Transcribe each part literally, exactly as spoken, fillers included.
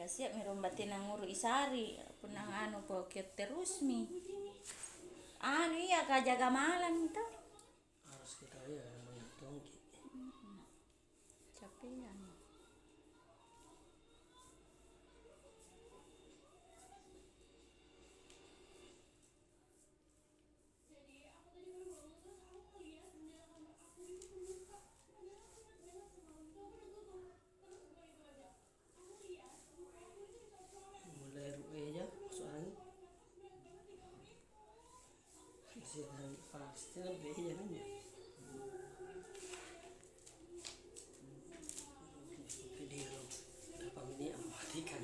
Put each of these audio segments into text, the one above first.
Siapmi rung batena ngurui sari, punna anu pokok terusmi. Anu iya, kajaga malammi to. Harus kita iya, banyak tongki. Capean. Mulai ru'eja masuk angin. Masih pasti lebih iya kan ya. Video berapa menit amatikan.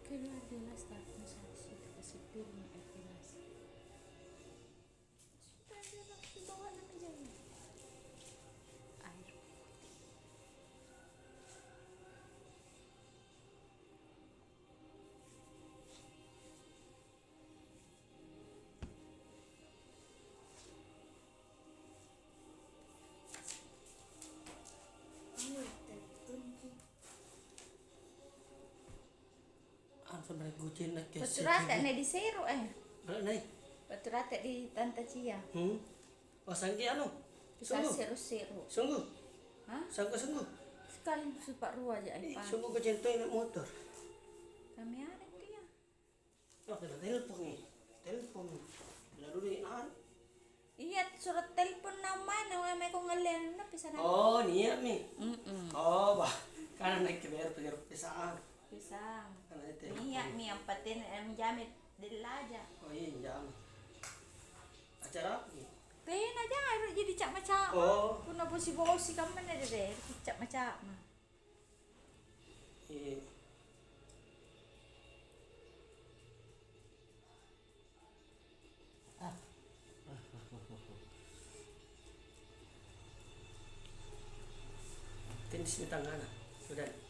Keluar gelas, tak bisa di situ, kasih piring air gelas. Sudah, dia nak dibawa anak aja ini. Air putih. Ah, sampai kucing nak. Battu rate ne di Sero, eh. Mana nai? Battu rate di Tanta Cia. Hmm. Oh, sangge anu? Bisa Sungguh? Sero-sero. Sungguh? Hah? Sangge sungguh? Sekali supa rua aja, eh, Ih, Pak. Sungguh kucing toy naik motor. Kami ada dia. Oh, kena telepon nih. Telepon. Lalu di, ah. Iya, surat telepon namanya, wah, meko ngalleanna pisang. Oh, nia'mi. Mm-mm. Oh, bah. Karena naik ke bayar pikir pisang. Pisang. Karena itu. Nia'mi yang paten, em, jamit delaja. Oh, iya, jam. Acara apa nih? Tena aja, ero jadi cak macam. Oh. Punna bosi-bosi kamu deh, cak macam. Iya. Tenis di tangana. Sudah.